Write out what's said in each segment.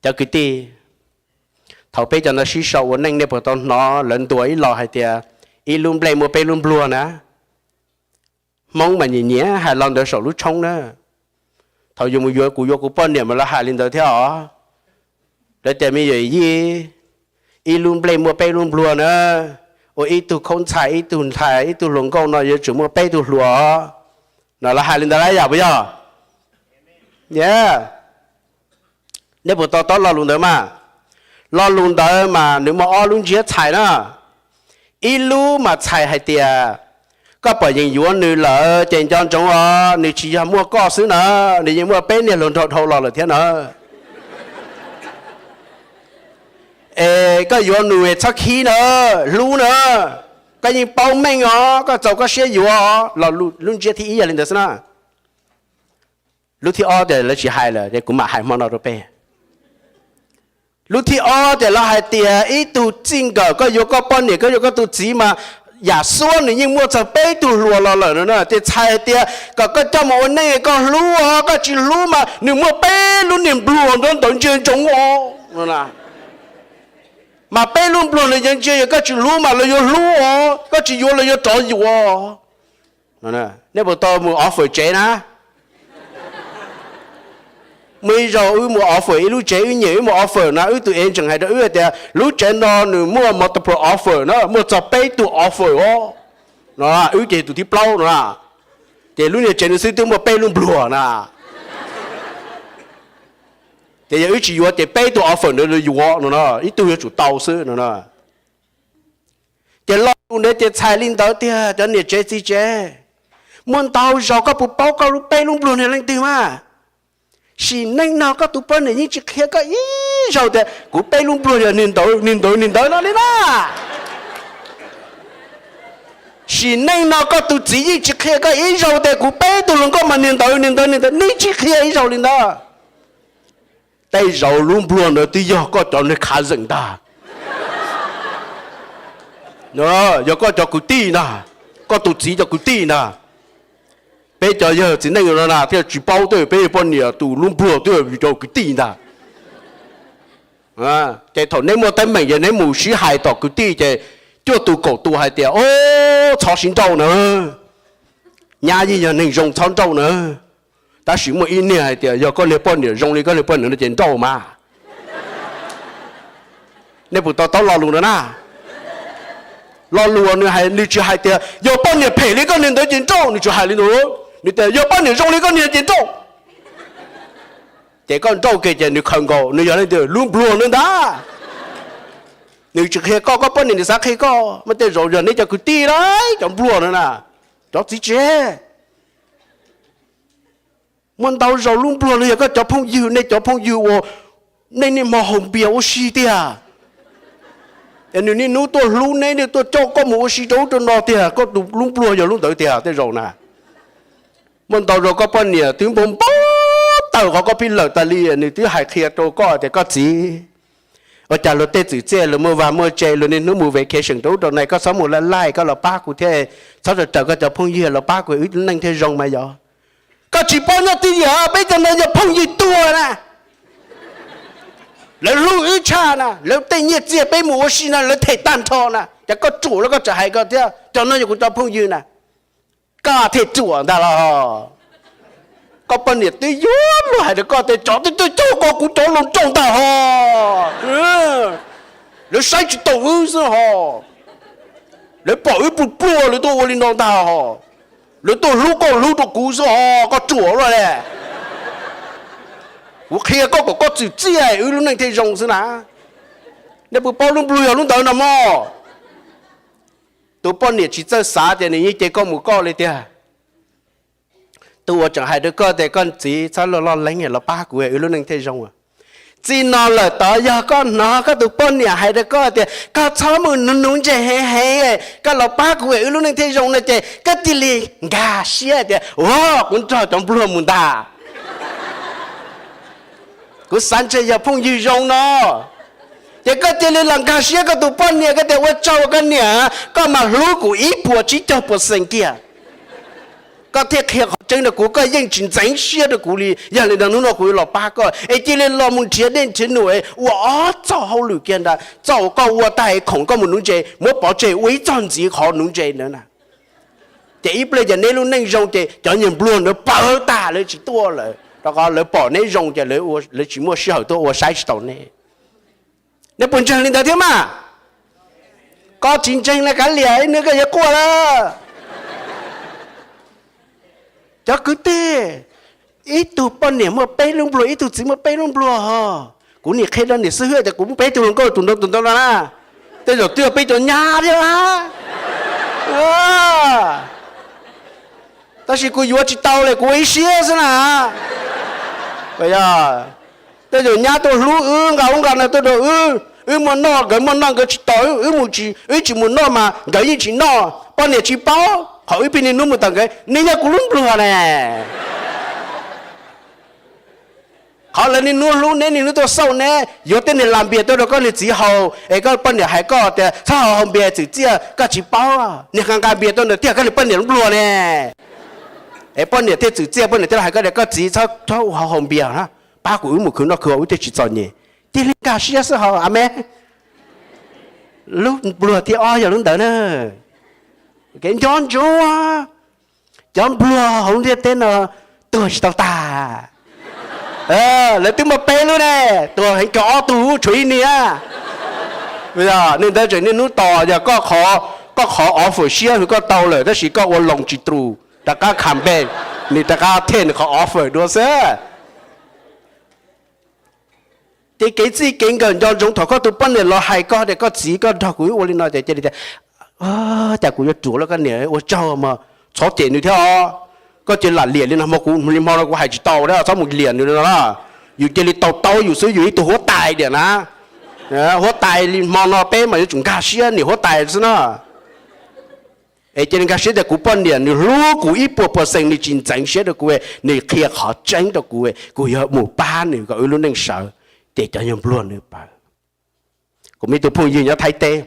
Cov kwv tij, thaum peb cov no sib sau ua neej nej puas tau hnov lawv ntuas ib los hais tias ib lub nplej muaj peb lub npluag na? Hmoob mas nyiam nyiam hais lo ntawd saum lub tshoob na. Thaum yus mus yuav, kuv yuav kuv poj niam mas lawv hais li ntawd thiab os. Lawv tias me yawm yij, ib lub nplej muaj peb lub npluag na, ua ib tug khaub ntxhais, ib tug ntxhais, ib tug hluas nkauj no yuav tsum muaj peb tug hluas no. Lawv hais li ntawd lawm yom, puas yog? Nej puas to taub lo lus ntawd mas? Lo lus ntawd mas nws muaj ob lub ntsiab txhais na. Ib lub mas txhais hais tias koj pom yees yuav nws lawm ces nco ntsoov os, nws tsis yog muaj koj xwb na, nws yeej muaj peb niag hluas nraug dhau los lawm thiab na. Es koj yuav nws txhob khib na, hlub na, koj yeej paub meej os, koj txaus koj siab yuav os. Lo lub ntsiab thib ib yog li ntawd xwb na. Lub thib ob tias lawv tsis hais lawm, kuv mam hais hmo no rau peb. Lub thib ob tias lawv hais tias ib tug txij nkawm koj yuav koj poj niam, koj yuav koj tus txiv mas yam xuab nws yeej muaj txog peb tug hluas los lawm no na. Ces txhais hais tias kom koj coj mus ua neej koj hlub os, koj tsis hlub mas nws muaj peb lub niag npluag nrov ntawd ntsia ntsoov os. Mas peb lub npluag nws yeej ntsia, yog koj tsis hlub mas lawv yuav hlub os, koj tsis yuav lawv yuav rov yuav. Nej puas tau mus offer tsev na? Muaj ib zaug wb mus offer ib lub tsev, wb nyiam wb mus offer na, wb tus agent hais rau wb tias lub tsev no nws muaj multiple offer na, muaj txog peb tug offer os. No wb ces tus thib plaub no. Ces lub niag tsev nws xwb twb muaj peb lub npluag na. Ces yog wb tsis yuav ces peb tug offer ntawd yuav no no, ib tug yuav tsum tau xwb no no. Ces lo lus ntawd ces txhais li ntawd tiag cov niam tsev txiv tsev. Muaj ntau zaus koj puas paub koj lub peb lub npluag nws leej twg mas? Sim neej no koj tus poj niam yeej tsis qhia koj ib zaug tias kuv peb lub npluag yog niag ntawd niag ntawd niag ntawd no li na. Sim neej no koj tus txiv yeej tsis qhia koj ib zaug tias kuv peb tug hluas nkauj mas niag ntawd niag ntawd niag ntawd, nej tsis qhia ib zaug li ntawd. Tej zaum lub npluag ntawd twb yog koj cov niag khav zeem ntag. Yog koj cov kwv tij ntag, koj tus txiv cov kwv tij ntag. Peb cov yawg txiv neej no na thiaj tsis paub tej peb poj niam tus lub npluag twb yog cov kwv tij ntag. Ces thaum neb muaj teeb meem ces neb mus sib hais tom kwv tij ces cuaj tus kaum tus hais tias, o, txhob sib nrauj na, nyab yeej yog neeg zoo txhob nrauj na. Tab sis muaj ib niag hais tias yog koj niag poj niam zoo li koj niag poj niam no ces nrauj mas. Nej puas to taub lo lus ntawd na? Lo lus nws hais, nws tsis hais tias yog poj niam phem li koj niag ntawd ces nrauj, nws tsis hais li ntawd. Nws tias yog poj niam zoo li koj niag ces nrauj. Ces koj nrauj kiag ces nws khaws nkaus, nws yog leej twg? Lub npluag ntawd ntag. Nws tsis qhia koj, koj poj niam nws xav qhia koj mas. Tej zaum yog neb cov kwv tij lauj, cov npluag no na, cov txiv tsev. Muaj ntau zaus lub npluag no yog koj cov phooj ywg, nej cov phooj ywg uas nej niaj hmo haus npias ua si tiag. Es nws niaj hnub tuaj hlub neb, neb tuaj coj koj mus ua si rau ub rau no tiag, koj tus lub npluag yog lub ntawd tiag tej zaum na. Muaj ntau zaus koj poj niam twb npau npau taws qhov koj pib lawm tas li, nws twb hais qhia rau koj tias koj txiv, ua cas luag tej txwm txiaj luag muaj vaj muaj tse, luag niaj hnub mus vacation rau ub rau no, koj txhob mus laj laij, koj los pab kuv thiab, txhob raws raws koj cov phooj ywg, los pab kuv wb lub neej thiaj zoo mas yog. Koj tsis paub nyob twj ywm, peb cov no yog phooj ywg tuag na. Lawv hlub wb tshaj na, lawv tej nyiaj txiag peb mus ua si no lawv them tag nrho na, ces koj ruam los koj tseem hais koj thiab, cov no yog kuv cov phooj ywg na. Koj thiaj ruam ntag los? Koj poj niam twb yuav luag hais rau koj tias cov twb tuaj coj koj kuv cov laus nrauj ntag hos. Lawv saib tsis taus wb xwb hos. Lawv pom wb pluag pluag lawv tuaj ua li no ntag hos. Lawv tuaj hlub koj hlub rau kuv xwb hos, koj ruam luaj li. Kuv qhia koj kom koj txwm txiaj wb lub neej thiaj zoo xwb na. Nej puas paub lub npluag yog lub ntawd no mog? Tus poj niam tsis txawj xav ces nws yeej ces koj mus koj li tiag. Tus uas tseem hais rau koj tias koj txiv txhob loj loj leeb los pab kuv wb lub neej thiaj zoo. Txij no lawm tod yog koj hnov koj tus poj niam hais rau koj tias koj txhob mus nuv nuv ntsej heev heev, koj los pab kuv wb lub neej thiaj zoo no ces koj cia li nkag siab tias, ua, kuv nrog cov npluag mus ntag. Kuv xav ntshe yog phooj ywg zoo no. Ces koj cia li los nkag siab koj tus poj niam, koj tias ua tsaug koj niam, koj mas hlub kuv ib puas tsib caug percent kiag. Koj thiaj qhia qhov tseeb rau kuv, koj yeej tsis ntxeev siab rau kuv li. Yog li ntawd hnub no kuv yuav los pab koj es cia li los mus nrhiav dej nrhiav num ua ob txoj hauj lwm kiag ntag. Txoj uas koj ua tag es khoom koj mus nuv ntses, muab pov tseg, ua ib txoj ntxiv qhov nuv ntses ntawd na. Ces ib pliag ces neb lub neej zoo ces cov nyuag npluag ntawd pawv tag, lawv tsis tuaj lawm, rau qhov lawv pom neb zoo ces lawv tsis muaj sij hawm tuaj ua, saib tsis taus neb. Neb puas ntseeg li ntawd thiab mas? Koj tsis ntseeg no kav liam, ib hnub koj yuav quaj lawm. Cov kwv tij, ib tug poj niam muaj peb lub npluag, ib tug txiv muaj peb lub npluag ho. Kuv nim qhia rau niam xib hwb tias kuv muaj peb tug hluas nkauj, tus ntawd tus ntawd no na, tej zaum twb yog peb cov nyab thiab. Tab sis kuv yuav tsis tau li, kuv ua ib siab xwb na. Tej zaum nyab tuaj hlub wb, nqa ub nqa no tuaj rau wb, wb muaj noj nkawd muaj noj, nkawd tsis tos wb mus, wb tsis mus noj mas nkawd yeej tsis noj. Poj niam tsis paub, qhov wb pheej niaj hnub mus tos nkawd, nws yog kuv lub npluag ne. Qhov lawv niaj hnub hlub neb, niaj hnub tuaj xauj neb, yuav tej niag lam npias tuaj rau koj niag txiv haus es koj poj niam hais koj tias txhob haus, haus npias txwm txiaj, koj tsis paub. Niag nqa nqa npias tuaj ntawd thiaj koj niag poj niam lub npluag ne. Es poj niam thiaj txwm txiaj, poj niam thiaj hais koj tias koj txiv txhob haus, haus npias na, pab kuv wb mus khwv noj khwv haus, wb thiaj tsis txom nyem. Cia li nkag siab xwb ho, amees. Lub npluag thib ob yog lub ntawd na. Kev nco ntsoov, cov npluag hauv ntiaj teb no tuag tsis tau tag. Lawv twb muaj peb lub ne, tuag heev kawg ob tug, tshuav ib niag. Nej ntawd tseem niaj hnub tos, yog koj qhov offer siab hwv koj tau lawm tab sis koj ua loos tsis true, rov qab campaign, nws rov qab thiaj nws qhov offer dua xwb. Ces kev txij kev nkawm nco ntsoov, thaum koj tus poj niam los hais koj tias koj txiv, koj nrog kuv ua li no ces cia li tias, cas kuv yuav ruam lawm koj niam, ua tsaug mas txhob cem nws thiab os. Koj cia li lam liam li no, hmo kuv li hmo no kuv hais tsis tau thiab, txhob mus liam nws li no na. Yus cia li tau taub yus xwb, yus ib tug huab tais diam na. Huab tais li hmo no peb mas yuav tsum nkag siab niam huab tais xwb na. Es cia li nkag siab tias kuv poj niam nws hlub kuv ib puas percent, nws tsis ntxeev siab rau kuv, nws qhia qhov tseeb rau kuv, kuv yuav mus pab nws kom wb lub neej sawv. Ces cov nyuag npluag nws pawv. Kuv muaj ib tug phooj ywg nyob Thaib teb,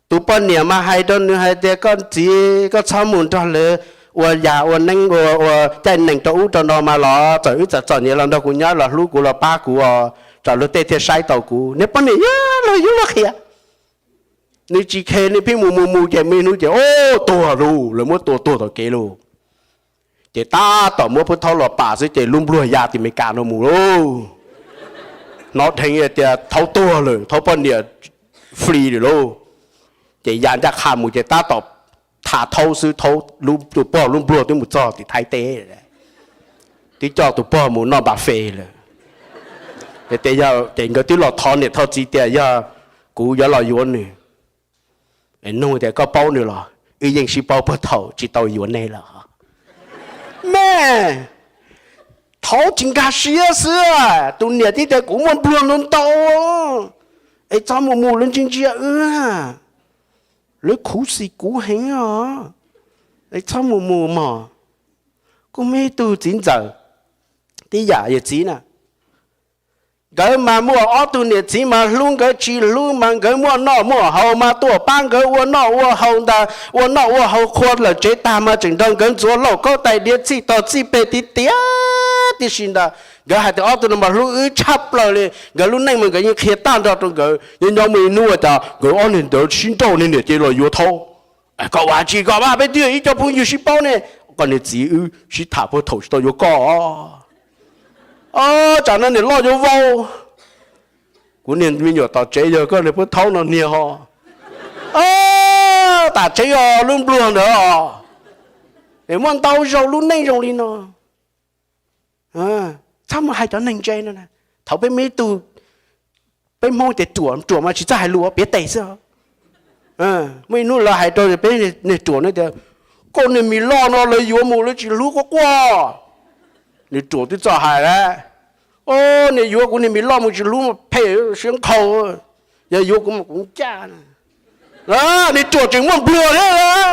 tus poj niam mas hais rau nws hais tias koj txiv, koj txhob mus nrog lawv ua yam ua neeb ua, ua caij nees rau ub rau no mas los txawm wb txom txom nyem los nrog kuv nyob, los hlub kuv los pab kuv os, tsam luag tej thiaj saib tau kuv. Niag poj niam yuav luag yuav luag qhia, nws tsis khe, nws pheej mus mus mus ces muaj ib hnub ces o, tuag lauj, lawv muab tua tuag tom kev lauj. Ces tab tom muab Phub Thaub los pam xwb ces lub npluag ya tim Meskas no mus lauj. Hnov dheev tias Thaub tuag lawm, Thaub poj niam free lawm lauj. Ces ya ncaj qha mus ces tab tom tham Thaub xwb, Thaub tus pog lub npluag twb mus txog tim Thaib teb, twb coj tus pog mus noj npa fe lawm. Ces nkawd twb los thov niam thov txiv tias yog kuv yuav los yuav nws, nug tias koj paub nws los? Wb yeej sib paub puag thaum tsis tau yuav nej lawm. Mej, Thaub tsis nkag siab xwb, tus niam tib tias kuv muaj npluag ntau ntau, es txhob mus mus, lawv ntsia ntsia wb, lawv khuv xim kuv heev os, es txhob mus mus mog. Kuv muaj ib tug txiv ntxawm, tib yam yawm txiv na, nkawd mas muaj ob tug niam txiv mas hlub nkawd tsis hlub mas nkawd muaj noj muaj haus mas tuaj pab nkawd ua noj ua haus ntag, ua noj ua haus qhua lawm tsev tag mas tseem nrog nkawd ntxuav lauj kaub tais diav txhij tog txij peg tiag tiag tib si ntag. Nkawd hais tias ob tug no mas hlub wb tshaj plaws li, nkawd lub neej mas nkawd yeej qhia tag nrho rau nkawd. Nyob nyob muaj ib hnub cas nkawd ob niag ntawd sib nrauj, niag niam cia li los yuav Thaub. Koj ua tsis koj mas, peb twb yog ib co phooj ywg sib paub ne, koj niag txiv wb sib tham puag thaum tsis tau yuav koj. Tsam no niam loj yuav vau. Kuv niag me nyuam tom tsev yog koj niag Phub Thaub no niag ho. Tam tseeb os, lub npluag ntawd os, es muaj ntau zaus lub neej zoo li no. Txhob mus hais cov neeg ntse no. Thaum peb me tug, peb Hmoob tias ruam, ruam mas tsis txawj hais lus, piav tes xwb. Muaj ib hnub lawv hais rau peb niag ruam no tias, koj niag me loj no lawv yuav mus lawv tsis hlub quaj quaj. Niag ruam twb txawj hais lawm, o, niag yuav kuv niag me loj mus tsis hlub mas phem siab nkhaus, yog yuav kuv mas kuv ncaj. Niag ruam tseem muaj npluag thiab.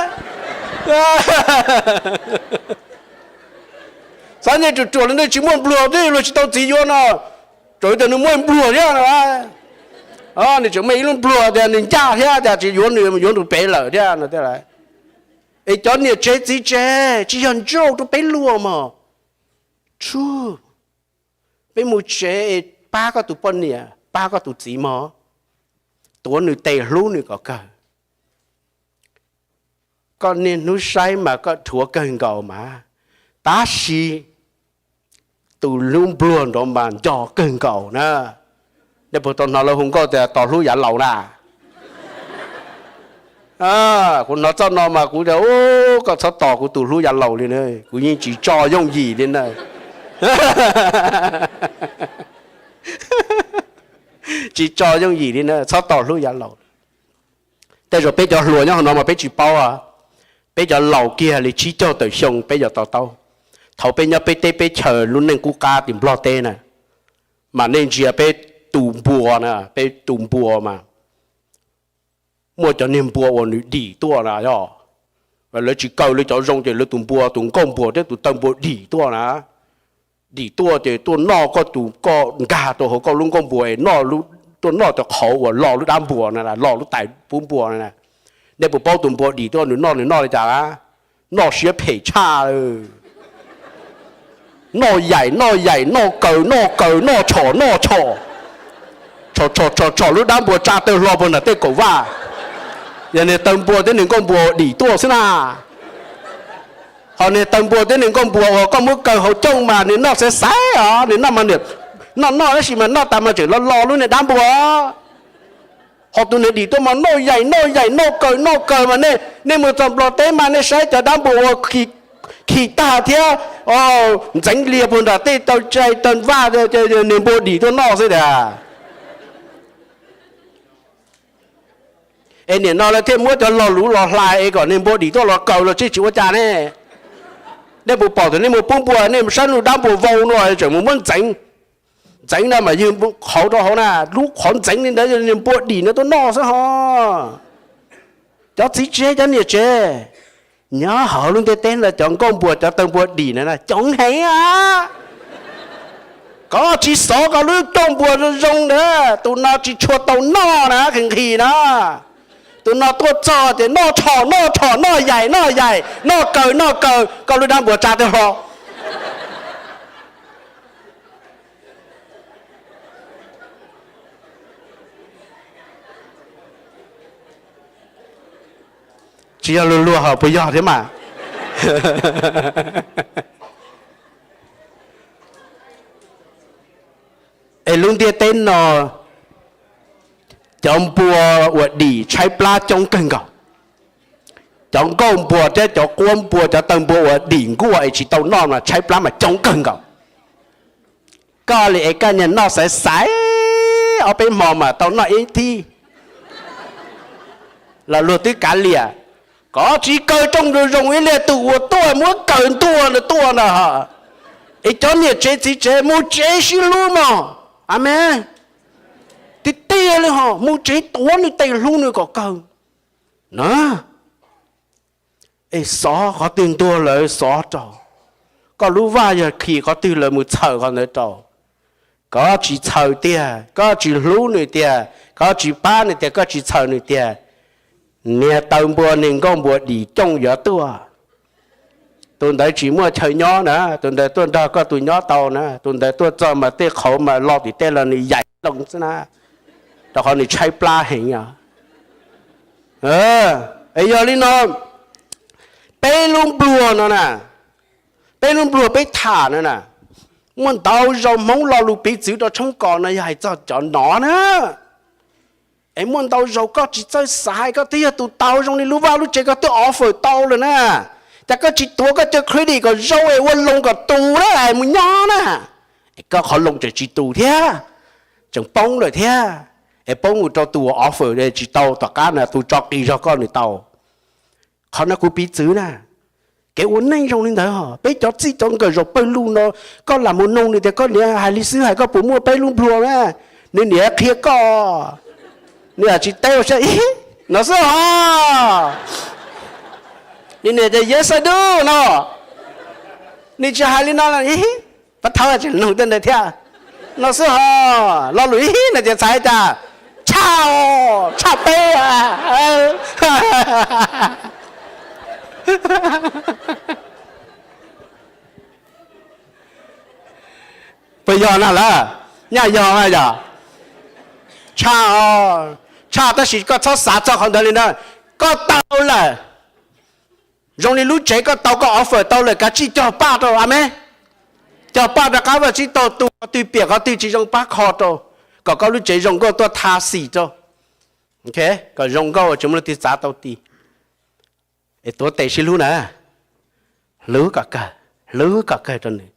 Xav niag ruam ruam li ntawd tsis muaj npluag twb luag tsis tau txiv yuav no, tseem tias nws muaj npluag thiab. Nws tseem muaj ib lub npluag tias nws ncaj thiab, tias tsis yuav nws, yuav nws pem lawm thiab no thiab lauj. Es cov niam tsev txiv tsev tsis yog ntsauj rau peb luag mog. Tsuj, peb mus tsev es pab koj tus poj niam pab koj tus txiv mog, tuav nws tes hlub nws kom kawg. Koj niaj hnub saib mas koj dhuav kawg nkaus mas, tab sis tus hlub npluag nrov mas nco kawg nkaus na. Nej puas tau hnov lawv hu nkauj tias tos hlub yav laus na? Kuv hnov txoj no mas kuv tias, u, koj txhob tos kuv tus hlub yav laus li na, kuv yeej tsis tso yooj yim li na. Tsis tso yooj yim li na, txhob tos hlub yav laus. Tej zaum peb cov hluas nyob hauv no mas peb tsis paub, peb cov laus kiag li tsib caug tawm xyoo peb yuav to taub. Thaum peb nyob peb teb peb chaws lub neej qub qab tim Nplog teb na, mas nej ntsia peb tu npua na, peb tu npua mas muaj cov niag npua uas nws dim tuaj na yog, lawv tsis kaw li cov zoo ces lawv tus npua, tus nkauj npua thiab tus taw npua dim tuaj na. Dim tuaj ces tuaj noj koj tus, koj nkag rau hauv koj lub nkuaj npua es noj, tuaj noj cov qhauv uas lo lub dab npua na, lo lub tais pub npua na. Nej puas paub tus npua dim tuaj nws noj, nws noj li cas na? Noj siab phem tshaj. Noj yaim noj yaim, noj kaws noj kaws, noj tshom noj tshom, tshom tshom tshom lub dab npua tsa tawg hlo puag nram tej kaum vaj. Yog niag taw npua thiab niag nkauj npua dim tuaj xwb na. Ho niag taw npua thiab niag nkauj npua uas koj muab kaw hauv cooj mas nws noj xaiv xaiv os, nws noj mas noj noj tab sis mas noj tas mas tseem lo lo lub niag dab npua. Ho tus niag dim tuaj mas noj yaim noj yaim, noj kaws noj kaws mas nej, nej mus txog Nplog teb mas nej saib cov dab npua uas khi tag thiab ntxeev lias puag nram tej taw tsa taw vaj, niag npua dim tuaj noj xwb tiag. Es nim no lawv thiaj muab cov lo lus los hla es kom niag npua dim tuaj los kaws los tsis tsis ua cas ne. Nej puas pom tias nej mus pub npua, nej saib lub dab npua vau no tseem mus muab ntxeev, ntxeev na mas ywg qhauv rau hauv na, lub qhov ntxeev li ntawd niag npua dim no tuaj noj xwb ho. Cov txiv tsev cov niam tsev, nyob hauv lub ntiaj teb no cov nkauj npua cov taw npua dim na coob heev. Koj tsis xov koj lub rooj npua zoo zoo ntawd, tus no tsis tshua tau noj na, nqhis nqhis na. Tus no tuaj txog ces noj tshom noj tshom, noj yaim noj yaim, noj kaws noj kaws, koj lub dab npua tsa twg hlo. Tsis yog luag luag hos puas yog thiab mas? Es lub ntiaj teb no cov npua uas dim tshaib plab coob kawg nkaus. Cov nkauj npua thiab cov quab npua cov taw npua uas dim nkuaj es tsis tau noj mas tshaib plab mas coob kawg nkaus. Koj li es koj niag noj xaiv xaiv, ob peb hmo mas tau noj ib thib los luag twb kav liam. Koj tsis kaw rooj zoo zoo ib liag tus uas tuaj muab kaws ntua ntawd tuaj ntag. Es cov niam tsev txiv tsev mus tsev sib hlub mog. Amees. Tiag tiag li hos, mus tsev tuav nws tes hlub nws kom kawg na. Es xov qhov twg ntuag lawm xov rau. Koj lub vaj yog khi qhov twg lawm mus txhawm qhov ntawd rau. Koj tsis txhawm tiag, koj tsis hlub nws tiag, koj tsis pab nws tiag, koj tsis txhawm nws tiag, niag taw npua niag nkauj npua dim cooj yuav tuaj. Tus ntawd tsis muaj chaw nyob na, tus ntawd tuaj nrog koj tus nyob tau na, tus ntawd tuaj txog mas tej qhauv mas lo tim tej los nws yaim loo xwb na, rau qhov nws tshaib plab heev os. Es yog li no, peb lub npluag no na, peb lub npluag peb tham no na, muaj ntau zaus Hmoob lo lus piv txwv rau tshoob kos no yog hais txog cov nov na. Es muaj ntau zaus koj tsis txawj xav, koj twb yog tus tau zoo li lub vaj lub tsev, koj twb offer tau lawm na, cas koj tsis tuav koj cov credit kom zoo es ua loos kom tus na mus nyob na. Es koj qhov loos tseem tsis tus thiab, tseem poob lawm thiab, es poob mus rau tus offer tsis tau, tom qab na tus tso qis zog koj nws tau. Qhov no kuv piv txwv na. Kev ua neej zoo li ntawd, peb cov txij cov nkawm zaum pawg lug no, koj lam mus noog nws tias koj niam hais li xwb hais koj puas muaj peb lub npluag na, nws niam qhia koj, nws tsis teb ua siab ib no xwb os. Nws niam tias yes I do no, nws tsis hais li no, pab thawb tseem noog tej ntawd thiab no xwb os. Lo lus ib no ces txhais cas? Tshaj, tshaj peb. Puas yog na lawm? Nyaj yog yog. Tshaj, tshaj tab sis koj txhob xav txog qhov ntawd li ntawd. Koj tau lawm, zoo li lub tsev koj tau, koj offer tau lawm, kav tsij cog paj rau, amees. Cog paj rov qab, Vajtswv tau tu qhov twg piam qhov twg tsis zoo pab kho rau, kom koj lub tsev zoo nkauj tuaj tha xim rau. Kom zoo nkauj tsis muaj leej twg txav tau ti. Es tuav tes sib hlub na, hlub kom kawg, hlub kom kawg rau nws.